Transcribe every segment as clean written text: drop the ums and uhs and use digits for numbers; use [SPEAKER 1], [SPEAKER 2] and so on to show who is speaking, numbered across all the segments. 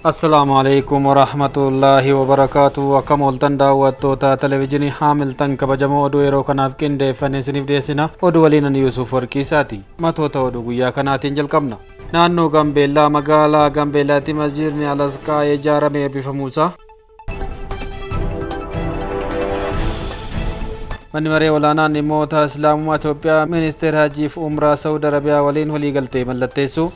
[SPEAKER 1] Assalaamu alaikum warahmatullaahi wabarakaatu. Akkam ooltan daawwattoota televezyiinii Haamiltan kabajamoo, oduu yeroo kanaaf qindeeffannee isiniif dhiyeessina. Oduu waliin ani Yuusuf Warqiisaati. Matoota oduu guyyaa kanaatiin jalqabna. Naannoo Gambeellaa magaalaa Gambeellaatti masjiidni Alasqaa ijaarame eebbifamuusaa. Manni maree olaanaan dhimmoota Islaamummaa Itoophiyaa ministeera Hajii fi Umraa Saudi Arabiyaa waliin waliigaltee mallatteessu.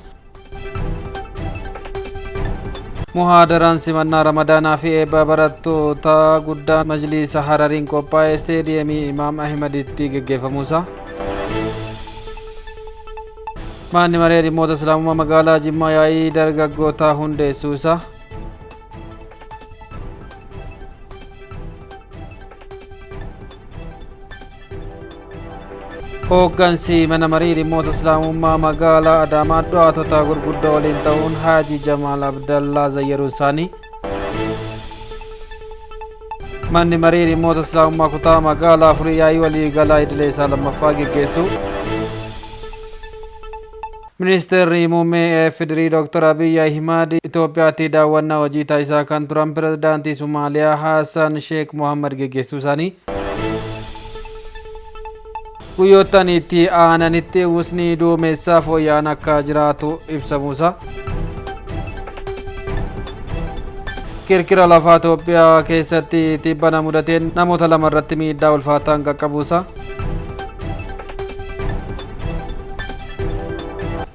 [SPEAKER 1] Muhaadaraan simannaa Ramadaanaa fi eebba barattoota guddaa Majliisa Harariin qophaa'e isteediyeemii Imaam Ahimaditti geggeeffamuusaa. Manni maree dhimmoota Islaamummaa magaalaa Jimmaa yaa'ii dargaggootaa hundeessuusaa. Hooggansi mana marii dhimmoota Islaamummaa magaalaa Adaamaa du'aatota gurguddoo waliin ta'uun Haaji Jamaal Abdallaa zayyaruun isaanii. Manni marii dhimmoota Islaamummaa kutaa magaalaa afurii yaa'ii waliigalaa idilee isaa lammaffaa geggeessu. Ministeerri Muummee FDRI Dr. Abiy Ahimad Itoophiyaatti daawwannaa hojii taasisaa kan turan Pirezidaantii Somaaliyaa Hassan Sheek Mohammad geggeessuu isaanii. Guyyoottan itti aananitti uwwisni duumessaa fooyya'aan akka jiraatu ibsamuusaa. Kirkira lafaa Itoophiyaa keessatti tibbana mudateen namoota 2 irratti miidhaa ulfaataan qaqqabuusaa.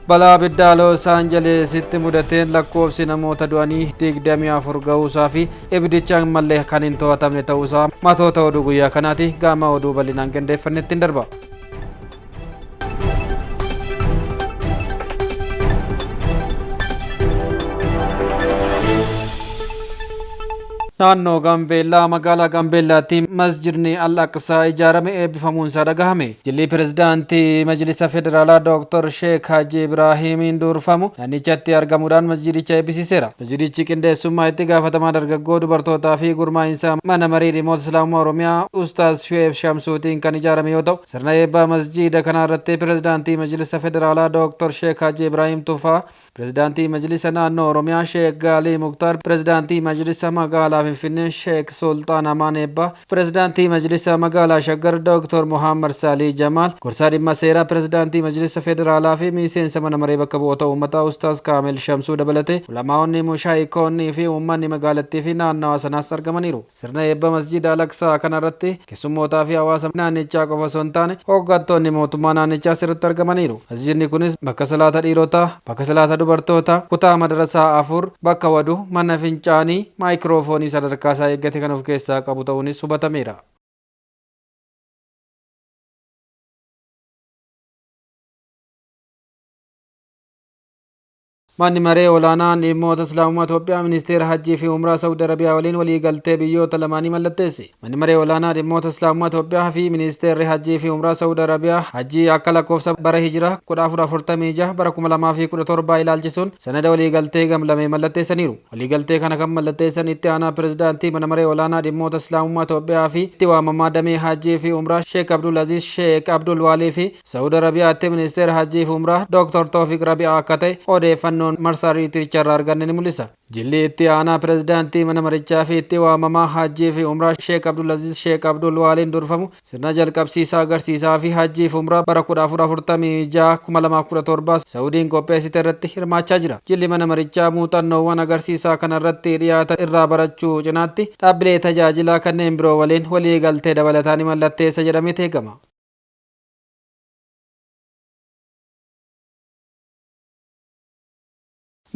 [SPEAKER 1] Balaa abiddaa Loos Aanjeleesitti mudateen lakkoofsi namoota du'anii 24 gahuusaa fi ibiddichi ammallee kan hin to'atamne ta'uusaa matoota oduu guyyaa kanaati. Gama oduu bal'inaan qindeeffannetti hin darba. Naannoo Gaambeellaa magaalaa Gaambeellaatti masjidni Al-Aqsaa ijaarame eebbifamuun isaa dhagahame. Jilli pirezidaantii Majlisa Federaalaa Dooktar Sheek Haji Ibraahimiin durfamu naannichatti argamuudhaan masjidicha eebbisiiseera. Masjidichi qindeessummaa itti gaafatamaa dargaggoo, dubartootaa fi gurmaa'insa mana marii dhimmoota Islaamummaa Oromiyaa Ustaaz Shu'eeb Shamsuutiin kan ijaarame yoo ta'u, sirna eebba masjiida kanaa irratti pirezidaantii Majlisa Federaalaa Dooktar Sheek Haji Ibraahim Tufaa, Pirezidaantii Majlisa Naannoo Oromiyaa Sheek Gaalii Muktaar, Pirezidaantii Majlisa Magaalaa Finfinnee Sheek Sulxaan Amaan Eebbaa, Pirezidaantii Majlisa Magaalaa Shaggar Dooktor Mohaammad Saalih Jamaal, Gorsaa Dhimma Seeraa Pirezidaantii Majlisa Federaalaa fi Miseensa Mana Maree Bakka Bu'oota Uummataa Ustaaz Kaamil Shamsuu dabalatee ulamaa'onni, mushaayikoonni fi uummanni magaalattii fi naannawaa sanaas argamaniiru. Sirna eebba Masjiida Al-Aqsaa kana irratti keessummootaa fi hawaasa naannichaa qofa osoo hin taane hooggantoonni mootummaa naannichaas irratti argamaniiru. Masjiidni kunis bakka salaata dhiirotaa, bakka salaata dubartootaa, kutaa madarasaa 4, bakka waduu, mana fincaanii, maayikiroofoonii sadarkaa isaa eeggate kan of keessaa qabu ta'uunis hubatameera. Manni Maree Olaanaan Dhimmoota Islaamummaa Itoophiyaa Ministeera Hajjii fi Umraa Sa'ud Arabiyaa waliin waliigaltee biyyoota lamaanii mallatteesse. Manni Maree Olaanaa Dhimmoota Islaamummaa Itoophiyaa fi Ministeerri Hajjii fi Umraa Sa'ud Arabiyaa Hajjii akka lakkoofsa bara Hijiraa 1446 bara 2017 ilaalchisuun sanada waliigaltee gamlamee mallatteessaniiru. Waliigaltee kana kan mallatteessan Itti Aanaa Pirezidaantii Mana Maree Olaanaa Dhimmoota Islaamummaa Itoophiyaa fi Itti Waamamaa Damee Hajjii fi Umraa Sheek Abdul Aziz Sheek Abdul Waalii fi Sa'ud Arabiyaatti Ministeera Hajjii fi Umraa Dooktar Toofiq Rabi'aa akka ta'e odeeffannoon marsariiticharraa arganne ni mul'isa. Jilli Itti Aanaa Pirezidaantii Mana Marichaa fi Itti Waamamaa Hajjii fi Umraa Sheek Abdulaziz Sheek Abdul Waaliin durfamu sirna jalqabsiisa agarsiisaa fi Hajjii fi Umraa bara 1446, 2017 Sa'udiin qopheessite irratti hirmaachaa jira. Jilli mana marichaa muuxannoowwan agarsiisaa kanarratti dhiyaatan irraa barachuu cinaatti dhaabbilee tajaajilaa kanneen biroo waliin waliigaltee dabalataa ni mallatteessa jedhameet eegama.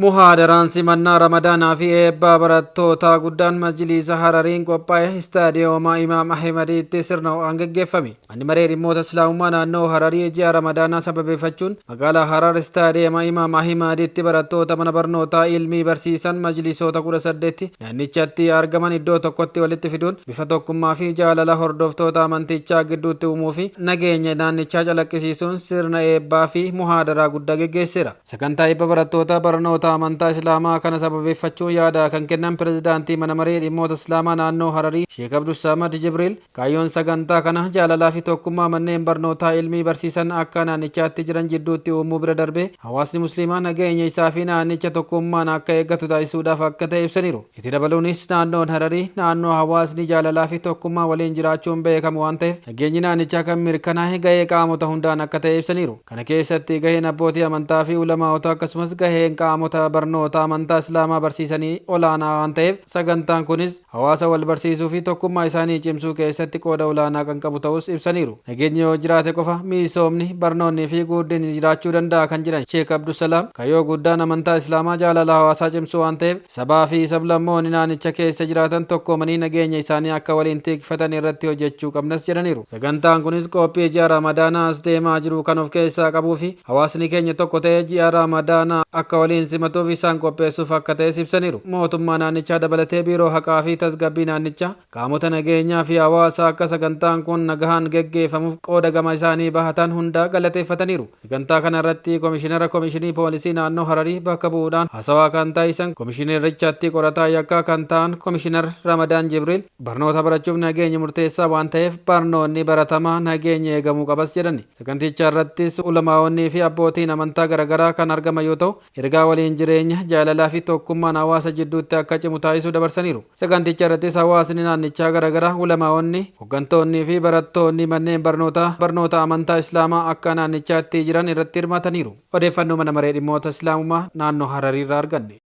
[SPEAKER 1] Muhaadaraan simannaa Ramadaanaa fi eebba barattootaa guddaan Majliisa Harariin qophaa'e Istaadiyooma Imaam Ahimadiitti sirna ho'aan geggeeffame. Manni Maree Dhimmoota Islaamummaa Naannoo Hararii ji'a Ramadaanaa sababeeffachuun magaalaa Harar Istaadiyeema Imaam Ahimaditti barattoota mana barnootaa ilmii barsiisan majlisoota 18 naannichatti argaman iddoo tokkotti walitti fiduun bifa tokkummaa fi jaalala hordoftoota amantichaa gidduutti uumuu fi nageenya naannichaa calaqqisiisuun sirna eebbaa fi muhaadaraa guddaa geggeesseera. Sagantaa eebba barattoota barnoota. barnoota amantaa Islaamaa kana sababeeffachuun yaada kan kennan pirezidaantii mana maree dhimmoota Islaamaa naannoo Hararii Sheek Abdussamad Jibriil kaayyoon sagantaa kana jaalalaa fi tokkummaa manneen barnootaa ilmii barsiisan akka naannichaatti jiran jidduutti uumuu bira darbee hawaasni musliimaa nageenya isaa fi naannicha tokkummaan akka eeggatu taasisuudhaaf akka ta'e ibsaniiru. Itti dabaluunis naannoon Hararii naannoo hawaasni jaalalaa fi tokkummaa waliin jiraachuun beekamu waan ta'eef nageenyi naannichaa kan mirkanaa'e gahee qaamota hundaan akka ta'e ibsaniiru. Kana keessatti gaheen abbootii amantaa fi ulamaa'ota akkasumas gaheen qaamota barnoota amantaa Islaamaa barsiisanii olaanaa waan ta'eef sagantaan kunis hawaasa wal barsiisuu fi tokkummaa isaanii cimsuu keessatti qooda olaanaa kan qabu ta'us ibsaniiru. Nageenyi yoo jiraate qofa misoomni, barnoonni fi guddinni jiraachuu danda'a kan jedhan Sheek Abdusalaam kaayyoo guddaan amantaa Islaamaa jaalala hawaasaa cimsuu waan ta'eef sabaa fi sablammoonni naannicha keessa jiraatan tokkoomanii nageenya isaanii akka waliin tikfatan irratti hojjechuu qabnas jedhaniiru. Sagantaan kunis qophii ji'a Ramadaanaa as deemaa jiru kan of keessaa qabuu fi hawaasni keenya tokko ta'ee ji'a Ramadaanaa akka waliin simatuuf isaan qopheessuuf akka ta'es ibsaniiru. Mootummaa naannichaa dabalatee biiroo haqaa fi tasgabbii naannichaa qaamota nageenyaa fi hawaasaa akka sagantaan kun nagahaan geggeeffamuuf qooda gama isaanii bahatan hunda galateeffataniiru. Sagantaa kana irratti Komishinara Komishinii Poolisii Naannoo Hararii bakka bu'uudhaan haasawaa kan taasisan Komishinerichatti qorataa yakkaa kan ta'an Komishinar Ramadaan Jibriil barnoota barachuuf nageenyi murteessaa waan ta'eef barnoonni baratamaa nageenyi eegamuu qabas jedhani. Saganticha irrattis ulamaa'onnii fi abbootiin amantaa garaagaraa kan argaman yoo ta'u ergaa waliin jireenya jaalalaa fi tokkummaan hawaasa jidduutti akka cimu taasisuu dabarsaniiru. Saganticha irrattis hawaasni naannichaa garaagaraa ulamaa'onni, hooggantoonnii fi barattoonni manneen barnootaa barnoota amantaa Islaamaa akka naannichaatti jiran irratti hirmaataniiru. Odeeffannoo mana maree dhimmoota Islaamummaa naannoo Hararii irraa arganne.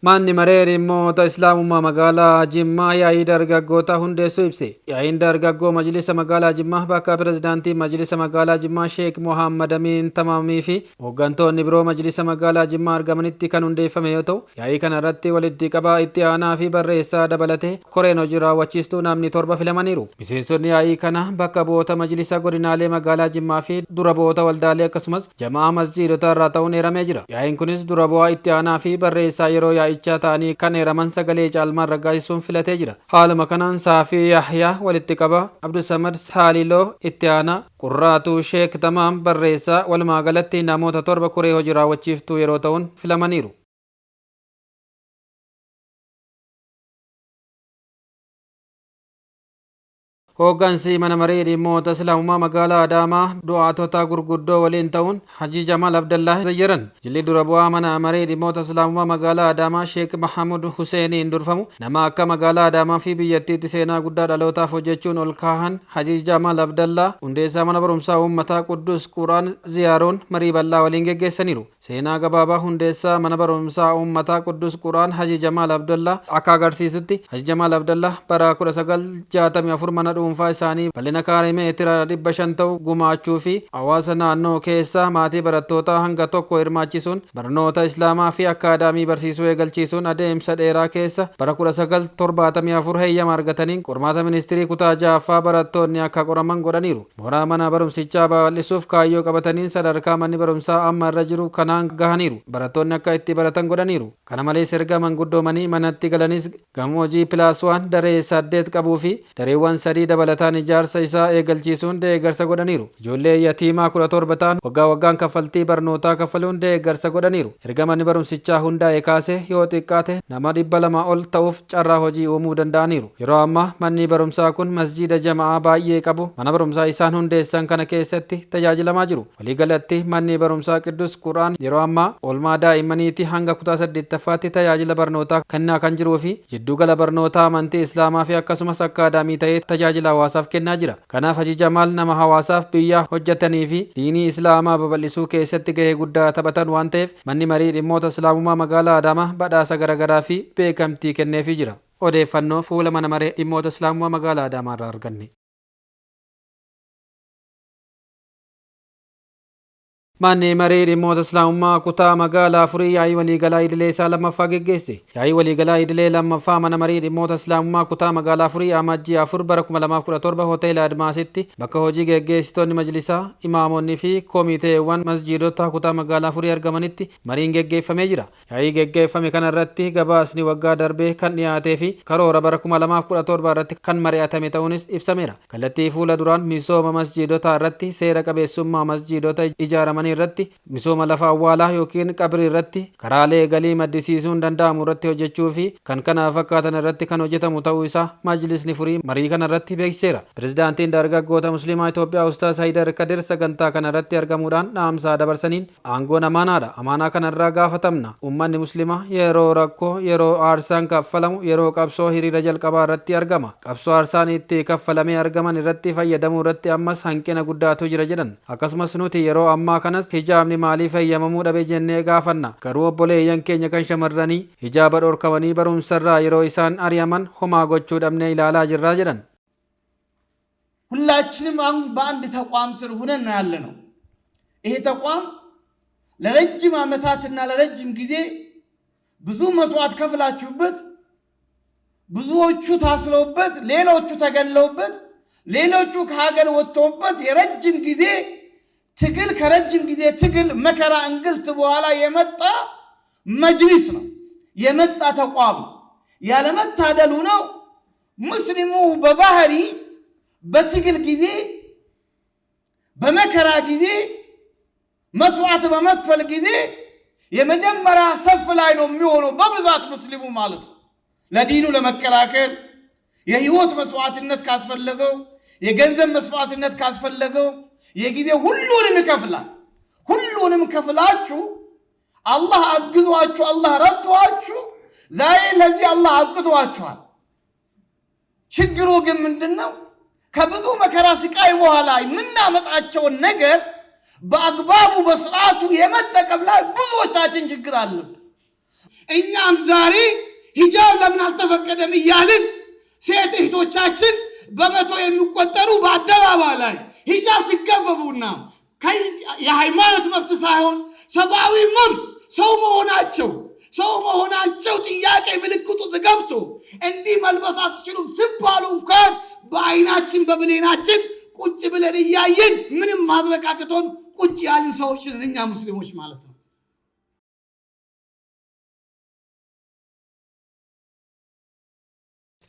[SPEAKER 1] Manni maree dhimmoota Islaamummaa magaalaa Jimmaa yaa'ii dargaggoota hundeessuu ibse. Yaa'iin dargaggoo Majlisa magaalaa Jimmaa bakka pirezidaantii Majlisa magaalaa Jimmaa Sheek Mohammad Amiin Tamaamii fi hooggantoonni biroo Majlisa magaalaa Jimmaa argamanitti kan hundeeffame yoo ta'u, yaa'ii kana irratti walitti qabaa itti aanaa fi barreessaa dabalatee koreen hojii raawwachiistuu namni 7 filamaniiru. Miseensonni yaa'ii kana bakka bu'oota Majlisa godinaalee magaalaa Jimmaa fi dura bu'oota waldaalee akkasumas jama'aa masjiidota irraa ta'uun eeramee jira. Yaa'iin kunis dura bu'aa itti aanaa fi barreessaa yeroo yaa'ichaa ta'anii kan eeraman sagalee caalmaan raggaasisuun filatee jira. Haaluma kanaan Saafii Yahyaa walitti qabaa, Abdusamad Saaliloo itti aanaa, Qurraatuu Sheek Tamaam barreessaa walumaa galatti namoota 7 koree hojii raawwachiiftuu yeroo ta'uun filamaniiru. Hooggansi mana maree dhimmoota Islaamummaa magaalaa Adaamaa du'aatota gurguddoo waliin ta'uun Hajii Jamaal Abdallaa zayyaran. Jilli dura bu'aa mana maree dhimmoota Islaamummaa magaalaa Adaamaa Sheek Mahamud Huseeniin durfamu nama akka magaalaa Adaamaa fi biyyattiitti seenaa guddaa dhalootaaf hojjechuun ol kaahan Hajii Jamaal Abdallaa hundeessaa mana barumsaa uummataa Quddus Quraan ziyaaruun marii bal'aa waliin geggeessaniiru. Seenaa gabaabaa hundeessaa mana barumsaa uummataa Quddus Quraan Haji Jamaal Abdallaa akka agarsiisutti Haji Jamaal Abdallaa bara 1964 mana dhuunfaa isaanii bal'ina kaaree meetira 500 ta'u gumaachuu fi hawaasa naannoo keessaa maatii barattootaa hanga tokko hirmaachisuun barnoota Islaamaa fi akkaadaamii barsiisuu eegalchiisuun adeemsa dheeraa keessa bara 1974 heeyyama argataniin qormaata ministirii kutaa 6ffaa barattoonni akka qoraman godhaniiru. Mooraa mana barumsichaa babal'isuuf kaayyoo qabataniin sadarkaa manni barumsaa amma irra jiru kanaan gahaniiru. Barattoonni akka itti baratan godhaniiru. Kana malees erga manguddoomanii manatti galanis gamoo G+1 daree 8 qabuu fi dareewwan 3 dabalataan ijaarsa isaa eegalchiisuun deeggarsa godhaniiru. Ijoollee yatiimaa 17 ta'an waggaa waggaan kaffaltii barnootaa kaffaluun deeggarsa godhaniiru. Erga manni barumsichaa hundaa'e kaasee yoo xiqqaate nama 200 ol ta'uuf carraa hojii uumuu danda'aniiru. Yeroo ammaa manni barumsaa kun masjiida jama'aa baay'ee qabu mana barumsaa isaan hundeessan kana keessatti tajaajilamaa jiru. Waliigalatti manni barumsaa Qiddus Qur'aan yeroo ammaa oolmaa daa'immaniitii hanga kutaa 8ffaatti tajaajila barnootaa kennaa kan jiruu fi jiddugala barnootaa amantii Islaamaa fi akkasumas akkaadaamii ta'ee tajaajila hawaasaaf kennaa jira. Kanaaf Haji Jamaal nama hawaasaaf biyyaa hojjetanii fi diinii Islaamaa babal'isuu keessatti gahee guddaa taphatan waan ta'eef manni marii dhimmoota Islaamummaa magaalaa Adaamaa badhaasa garaagaraa fi beekamtii kenneefii jira. Odeeffannoo fuula mana maree dhimmoota Islaamummaa magaalaa Adaamaa irraa arganne. Manni Marii Dhimmoota Islaamummaa Kutaa Magaalaa Afurii Yaa'ii Waliigalaa Idilee isaa 2ffaa geggeesse. Yaa'ii Waliigalaa Idilee 2ffaa Mana Marii Dhimmoota Islaamummaa Kutaa Magaalaa Afurii Amajjii 4 bara 2017 Hoteela Admaasitti bakka hojii geggeessitoonni Majlisaa, Imaamonni fi Komiteewwan Masjiidota Kutaa Magaalaa Afurii argamanitti mariin geggeeffamee jira. Yaa'ii geggeeffame kana irratti gabaasni waggaa darbee kan dhiyaatee fi karoora bara 2017 irratti kan mari'atame ta'uunis ibsameera. Kallattii fuula duraan misooma masjiidotaa irratti, seera qabeessummaa masjiidota ijaaramanii irratti, misooma lafa awwaalaa ykn qabrii irratti, karaalee galii maddisiisuun danda'amu irratti hojjechuu fi kan kana fakkaatan irratti kan hojjetamu ta'uu isaa Majlisni Furii marii kana irratti beeksiseera. Pirezidaantiin Dargaggoota Musliimaa Itoophiyaa Ustaaz Hayidar Kadir sagantaa kana irratti argamuudhaan dhaamsa dabarsaniin, Aangoon amaanaadha. Amaanaa kana irraa gaafatamna. Ummanni Muslimaa yeroo rakkoo, yeroo aarsaan kaffalamu, yeroo qabsoo hiriira jalqabaa irratti argama. Qabsoo aarsaan itti kaffalamee argaman irratti fayyadamuu irratti ammas hanqina guddaatu jira jedhan. Akkasumas nuti yeroo ammaa kanas hijaabni maaliif heyyamamuu dhabe jennee gaafanna. Garuu obboleeyyan keenya kan shamarranii hijaaba dhorkamanii barumsarraa yeroo isaan ari'aman homaa gochuu dhabnee ilaalaa jirra jedhan.
[SPEAKER 2] ሁላችንም አሁን በአንድ ተቋም ስር ሁነን ነው ያለነው። ይሄ ተቋም ለረጅም ዓመታትና ለረጅም ጊዜ ብዙ መስዋዕት ከፍላችሁበት፣ ብዙዎቹ ታስረውበት፣ ሌሎቹ ተገለውበት፣ ሌሎቹ ከሀገር ወጥተውበት የረጅም ጊዜ ትግል ከረጅም ጊዜ ትግል መከራ እንግልት በኋላ የመጣ መጅሊስ ነው፣ የመጣ ተቋም። ያለመታደሉ ነው ሙስሊሙ በባህሪ በትግል ጊዜ በመከራ ጊዜ መስዋዕት በመክፈል ጊዜ የመጀመሪያ ሰፍ ላይ ነው የሚሆነው በብዛት ሙስሊሙ ማለት ነው። ለዲኑ ለመከላከል የህይወት መስዋዕትነት ካስፈለገው፣ የገንዘብ መስዋዕትነት ካስፈለገው፣ የጊዜ ሁሉንም ይከፍላል። ሁሉንም ከፍላችሁ አላህ አግዟችሁ፣ አላህ ረድቷችሁ ዛሬ ለዚህ አላህ አብቅቷችኋል። ችግሩ ግን ምንድን ነው? ከብዙ መከራ ስቃይ በኋላ የምናመጣቸውን ነገር በአግባቡ በስርዓቱ የመጠቀም ላይ ብዙዎቻችን ችግር አለብን። እኛም ዛሬ ሂጃብ ለምን አልተፈቀደም እያልን ሴት እህቶቻችን በመቶ የሚቆጠሩ በአደባባይ ላይ ሂጃብ ሲገፈፉና የሃይማኖት መብት ሳይሆን ሰብአዊ መብት ሰው መሆናቸው ጥያቄ ምልክቱ ገብቶ እንዲህ መልበስ አትችሉም ሲባሉ እንኳን በአይናችን በብሌናችን ቁጭ ብለን እያየን ምንም ማድረግ አቅቶን ቁጭ ያልን ሰዎች ነን እኛ ሙስሊሞች ማለት ነው።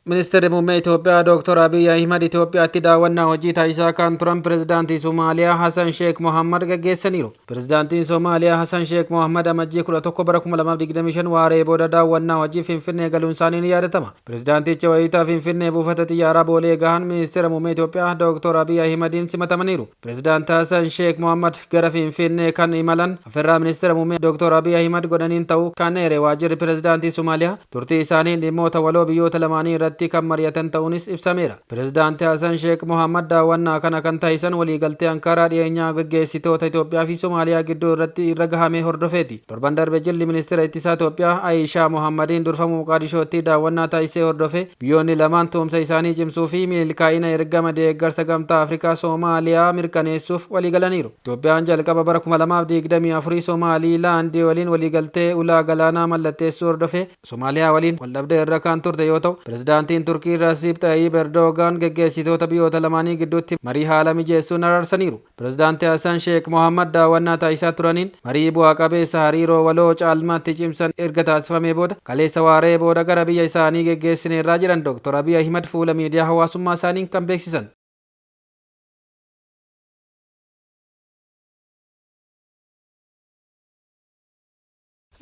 [SPEAKER 1] Ministirri Muummee Itoophiyaa Dooktar Abiy Ahimad Itoophiyaatti daawwannaa hojii taasisaa kan turan Pirezidaantii Somaaliyaa Hasan Sheek Mohammad gaggeessaniiru. Pirezidaantiin Somaaliyaa Hasan Sheek Mohammad Amajjii 11 bara 2025 waaree booda daawwannaa hojii Finfinnee galuun isaanii ni yaadatama. Pirezidaantichi wayitaa Finfinnee buufata xiyyaaraa Boolee gahan Ministira Muummee Itoophiyaa Dooktar Abiy Ahimadiin simatamaniiru. Pirezidaant Hasan Sheek Mohammad gara Finfinnee kan imalan afeerraa Ministira Muummee Dooktar Abiy Ahimad godhaniin ta'uu kan eere waajjirri Pirezidaantii Somaaliyaa, turtii isaaniin dhimmoota waloo biyyoota lamaanii irratti kan mari'atan ta'uunis ibsameera. Pirezidaanti Hasan Sheek Mohaammad daawwannaa kana kan taasisan waliigaltee Ankaaraa dhiyeenyaa gaggeessitoota Itoophiyaa fi Somaaliyaa gidduu irratti irra gahame hordofeeti. Torban darbe jilli Ministira Ittisaa Itoophiyaa Ayishaa Mohaammadiin durfamu Moqaadishootti daawwannaa taasisee hordofee biyyoonni lamaan tumsa isaanii cimsuu fi milkaa'ina ergama deeggarsa Gamtaa Afrikaa Somaaliyaa mirkaneessuuf waliigalaniiru. Itoophiyaan jalqaba bara 2024 Somaaliilaand waliin waliigaltee ulaa galaanaa mallatteessuu hordofee Somaaliyaa waliin waldhabdee irra kan turte yoo ta'u, Pirezidaantiin Turkii Rasiib Xayyib Erdoogaan geggeessitoota biyyoota lamaanii gidduutti marii haala mijeessuun araarsaniiru. Pirezidaanti Hasan Sheek Mohaammad daawwannaa taasisaa turaniin marii bu'aa qabeessa hariiroo waloo caalmaatti cimsan erga taasifamee booda kaleessa waaree booda gara biyya isaanii geggeessineerraa jedhan Dooktar Abiy Ahimad fuula miidiyaa hawaasummaa isaaniin kan beeksisan.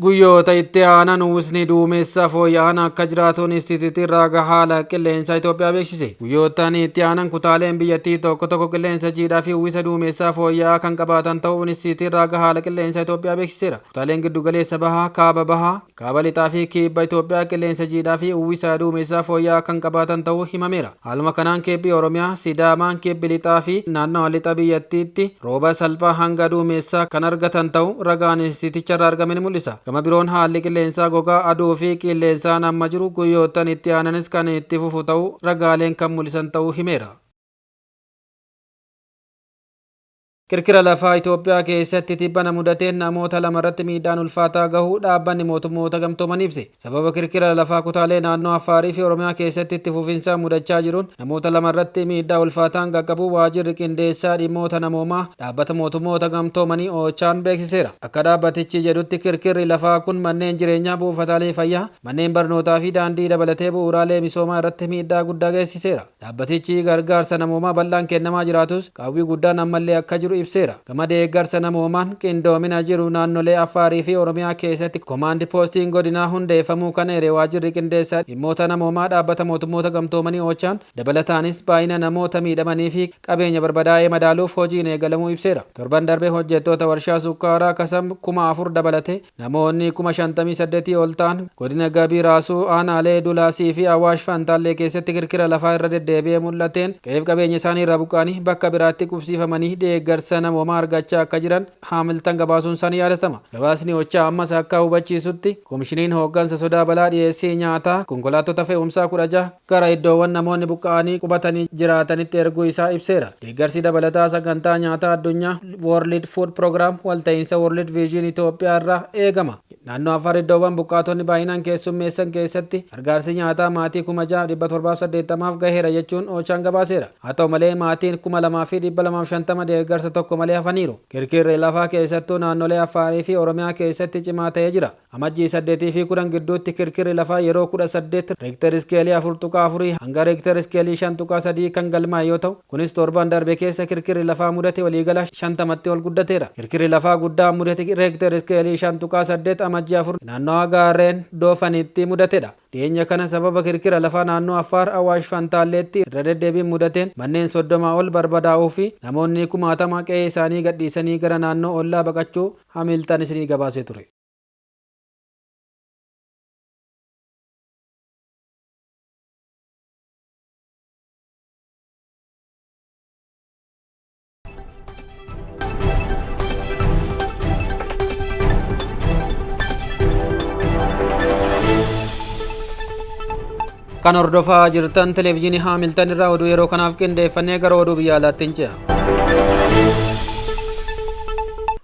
[SPEAKER 1] Guyyoota itti aanan uwwisni duumessaa fooyya'aan akka jiraatu Inistiitiyuutiin Raaga Haala Qilleensaa Itoophiyaa beeksise. Guyyoottan itti aanan kutaaleen biyyattii tokko tokko qilleensa jiidhaa fi uwwisa duumessaa fooyya'aa kan qabaatan ta'uu Inistiitiyuutiin Raaga Haala Qilleensaa Itoophiyaa beeksiseera. Kutaaleen Giddugaleessa Bahaa, Kaaba Bahaa, Kaaba Lixaa fi Kibba Itoophiyaa qilleensa jiidhaa fi uwwisa duumessaa fooyya'aa kan qabaatan ta'uu himameera. Haaluma kanaan Kibbi Oromiyaa, Sidaamaa, Kibbi Lixaa fi naannawa Lixa biyyattiitti rooba salphaa hanga duumessaa kan argatan ta'uu ragaan Inistiiticharraa argame ni mul'isa. Gama biroon haalli qilleensaa gogaa, aduu fi qilleensaan amma jiru guyyoottan itti aananis kan itti fufu ta'uu ragaaleen kan mul'isan ta'uu himeera. Kirkira lafaa Itoophiyaa keessatti tibbana mudateen namoota 2 irratti miidhaan ulfaataa gahuu dhaabbanni mootummoota gamtooman ibse. Sababa kirkira lafaa kutaalee naannoo Affaarii fi Oromiyaa keessatti itti fufinsaan mudachaa jiruun namoota 2 irratti miidhaa ulfaataan qaqqabuu waajjirri qindeessaa dhimmoota namoomaa dhaabbata mootummoota gamtoomanii OCHAn beeksiseera. Akka dhaabbatichi jedhutti kirkirri lafaa kun manneen jireenyaa, buufataalee fayyaa, manneen barnootaa fi daandii dabalatee bu'uuraalee misoomaa irratti miidhaa guddaa geessiseera. Dhaabbatichi gargaarsa namoomaa bal'aan kennamaa jiraatus qaawwii guddaan ammallee akka jiru ibseera. Gama deeggarsa namoomaan qindoomina jiru naannolee Affaarii fi Oromiyaa keessatti komaandi poostiin godinaa hundeeffamuu kan eere waajjirri qindeessaa dhimmoota namoomaa dhaabbata mootummoota gamtoomanii OCHAn dabalataanis baay'ina namoota miidhamanii fi qabeenya barbadaa'ee madaaluuf hojiin eegalamuu ibseera. Torban darbe hojjettoota warshaa sukkaaraa Kasam 4,000 dabalatee namoonni 58,000 ol ta'an godina Gabii Raasuu aanaalee Dulaasii fi Awaash Fantaallee keessatti kirkira lafaa irra deddeebi'ee mul'ateen qe'eef qabeenya isaanii irraa buqqa'anii bakka biraatti qubsiifamanii deeggarsa namoomaa argachaa akka jiran Haamiltan gabaasuun isaanii yaadatama. Gabaasni OCHA ammas akka hubachiisutti komishiniin hooggansa sodaa balaa dhiyeessii nyaataa konkolaattota fe'umsaa 16 gara iddoowwan namoonni buqqa'anii qubatanii jiraatanitti erguu isaa ibseera. Deeggarsi dabalataa sagantaa nyaataa addunyaa World Food Program walta'iinsa World Vision Itoophiyaa irraa eegama. Naannoo Affaar iddoowwan buqqaatonni baay'inaan keessummeessan keessatti gargaarsi nyaataa maatii 6,780 gaheera jechuun OCHAn gabaaseera. Haa ta'u malee maatiin 2,250 deeggarsa tokko malee hafaniiru. Kirkirri lafaa keessattuu naannolee Affaarii fi Oromiyaa keessatti cimaa ta'ee jira. Amajjii 8 fi 10 gidduutti kirkirri lafaa yeroo 18 reektar iskeelii 4.4 hanga reektar iskeelii 5.3 kan galmaa'e yoo ta'u, kunis torban darbe keessa kirkirri lafaa mudate waliigala 50tti ol guddateera. Kirkirri lafaa guddaa mudate reektar iskeelii 5.8 amajjii 4 naannoo gaarreen Doofanitti mudatedha. Dhiyeenya kana sababa kirkira lafaa naannoo Affaar Awaash Fantaalleetti irra deddeebiin mudateen manneen 30 ol barbadaa'uu fi namoonni kumaatama qe'ee isaanii gadhiisanii gara naannoo ollaa baqachuu Hamiltan isinii gabaasee ture. Kan hordofaa jirtan televezyiinii Haamiltan irraa oduu yeroo kanaaf qindeeffannee gara oduu biyya alaatti hin ce'a.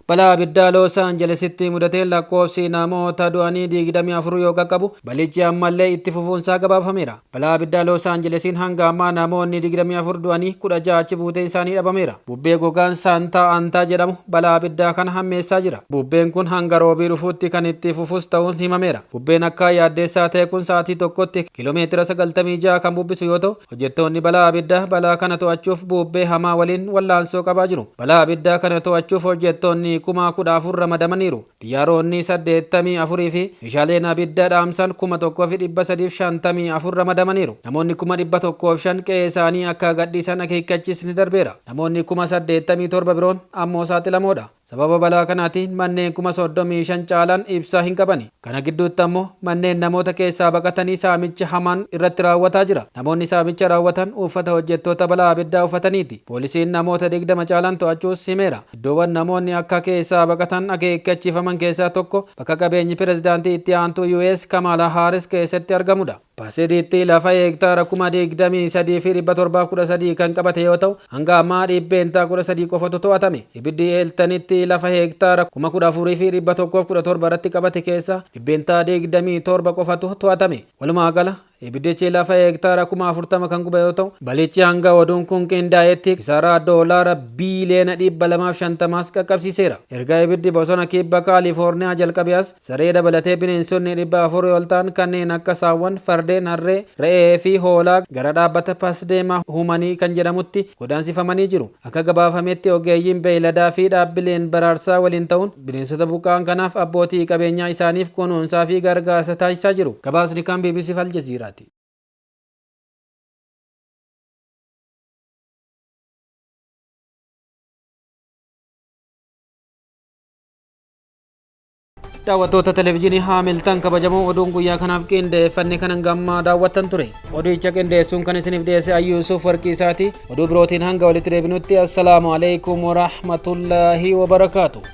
[SPEAKER 1] Balaa abiddaa Loos Aanjelesitti mudateen lakkoofsi namoota du'anii 24 yoo qaqqabu balichi ammallee itti fufuunsaa gabaafameera. Balaa abiddaa Loos Aanjelesiin hanga ammaa namoonni 24 du'anii 16 achi buuteen isaanii dhabameera. Bubbee gogaan Saantaa Aantaa jedhamu balaa abiddaa kana hammeessaa jira. Bubbeen kun hanga roobii dhufuutti kan itti fufus ta'uun himameera. Bubbeen akka yaaddeessaa ta'e kun sa'aatii tokkotti kiiloomeetira 96 kan bubbisu yoo ta'u, hojjettoonni balaa abiddaa balaa kana to'achuuf bubbee hamaa waliin wallaansoo qabaa jiru. Balaa abiddaa kana to'achuuf hojjettoonni 14,000 ramadamaniiru. Xiyyaaronni 84 fi meeshaaleen abidda dhaamsan 1,354 ramadamaniiru. Namoonni 105,000 qe'ee isaanii akka gadhiisan akeekkachiisni darbeera. Namoonni 87,000 biroon ammoo saaxilamoodha. Sababa balaa kanaatiin manneen 35,000 caalan ibsaa hin qabani. Kana gidduutti ammoo manneen namoota keessaa baqatanii saamicha hamaan irratti raawwataa jira. Namoonni saamicha raawwatan uffata hojjettoota balaa abiddaa uffataniiti. Poolisiin namoota 20 caalan to'achuus himeera. Iddoowwan namoonni akka keessaa baqatan akeekkachiifaman keessaa tokko bakka qabeenyi pirezidaantii itti aantuu US Kamala Harris keessatti argamudha. Paasidiitti lafa hektaara 23,713 kan qabate yoo ta'u, hanga ammaa 13% qofatu to'atame. Ibiddi Eeltanitti lafa hektaara 14,117 irratti qabate keessa 27% qofatu to'atame. Walumaa gala ibiddichi lafa hektaara 40,000 kan gube yoo ta'u, balichi hanga oduun kun qindaa'etti kisaaraa doolaara biiliyoona 250 qaqqabsiiseera. Erga ibiddi bosona kibba Kaalifoorniyaa jalqabe as saree dabalatee bineensonni 400 ol ta'an kanneen akka saawwan, fardeen, harree, re'ee fi hoolaa gara dhaabbata Pasdeema Humanii kan jedhamutti godaansifamanii jiru. Akka gabaafametti ogeeyyiin beeyladaa fi dhaabbileen baraarsaa waliin ta'uun bineensota buqqa'an kanaaf abbootii qabeenyaa isaaniif kunuunsaa fi gargaarsa taasisaa jiru. Gabaasni kan BBC fi Aljaziiraati. Daawwattoota televezyiinii Haamiltan kabajamoo oduun guyyaa kanaaf qindeeffanne kan hangammaa daawwattan ture. Odicha qindeessuun kan isiniif dhiyeesse Ayyuusuf Warqiisaati. Oduu birootiin hanga walitti deebinutti assalaamu alaikum warahmatullaahi wabarakaatu.